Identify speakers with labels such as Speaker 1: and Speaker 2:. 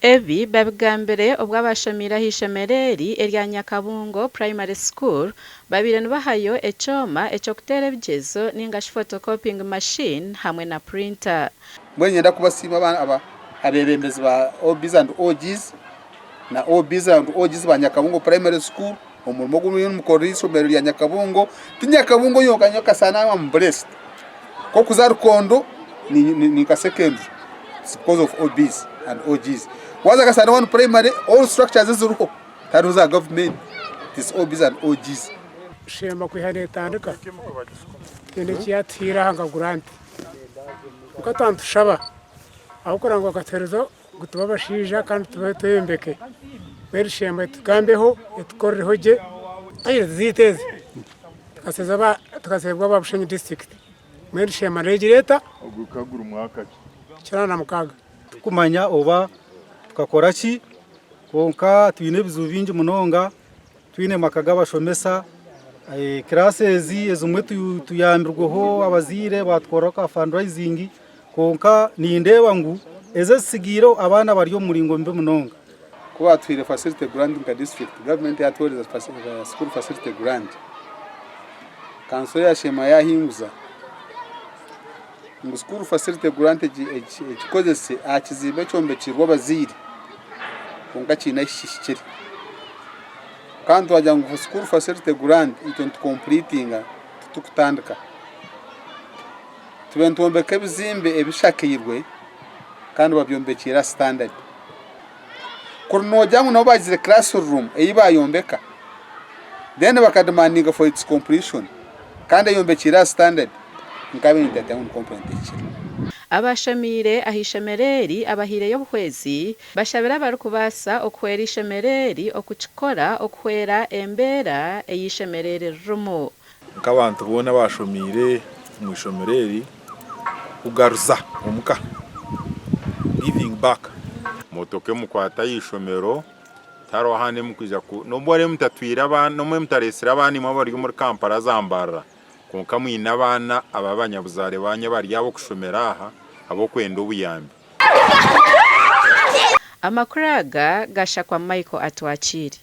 Speaker 1: Ebi babigambire obu abashomiire ah'eishomero eri erya Nyakabungo Primary School babaire nibahayo ekyoma eky'okuteera ebigyezo ningashi photocopying machine hamwe na printer.
Speaker 2: Mbwenu niinyenda kubasiima abeebembezi ba OBs and OGs na OBs and OGs ba Nyakabungo Primary School omurimo ogu muriyo nimukorera eishomero rya Nyakabungo. Ti Nyakabungo yonka nyowe Kasana am blessed. Nk'okuza Rukondo ni nka secondary it's because of OBs and OGs. Waaza Kasana one primary all structures eziriho tihariho za gavumenti it's OBs and OGs.
Speaker 3: Sheema kwiha neetandika tihaine eki yaatuhaire aha nka guranti. Kwonka twaba nitushaba ahabw'okugira ngu bakatuheereza ngu tube abashaija kandi tube tweyombeke. Mbwenu Sheema etugambeho etukorereho gye. Toyireti zaitu ezi tukaziheebwa aba Bushenyi disiturikiti. Mbwenu Sheema neegira eta? 96.
Speaker 4: Tirikumanya oba tukakora ki kwonka twine ebizibu bingi munonga. Twine amaka g'abashomesa, kiraasi ezi ezimwe tuyambirweho abazaire baatukorera ka fundraising kwonka nindeeba ngu ezi ezitsigaireho abaana bari omu muringo mubi munonga.
Speaker 2: Ku baatuhaire facility grant nka district, gavumenti yaatuheereza school facility grant, kanso ya Sheema yaahinguza ngu school facility grant egikozese aha kizimbe ekyombekirwe abazaire kwonka kiine ahu kihikire. Kandi twagira ngu school facility grant itwe nitukompuritinga titurikutandika. Tube nitwombeka ebizimbe ebishakairwe kandi babyombekiire aha sitandadi. Kuri noogira ngu nabo baagizire classroom ei baayombeka then bakadimandinga for its completion kandi eyombekiire aha sitandadi, nkaabaire ninteekateeka ngu ni complaint ehikire.
Speaker 1: Abashomiire aha ishomero eri abahaireyo obuhwezi bashabire abarikubaasa okuhwera eishomero eri okukikora okuhwera embeera ei eishomero eri ririmu.
Speaker 5: Nk'abantu boona abashomiire omu ishomero eri, kugaruza omuka, giving back.
Speaker 6: Motoka emukwata aha ishomero, tihariho ahandi emukwija ku nobu muraabe mutatwire abaana, nobu muraabe mutareetsire abaana imwe abari omuri Kampala za Mbarara, kwonka mwine abaana ab'abanyabuzaare baanyu abari ab'okushomera aha ab'okwenda obuyambi.
Speaker 1: Amakuru aga gashakwa Michael Atwakire.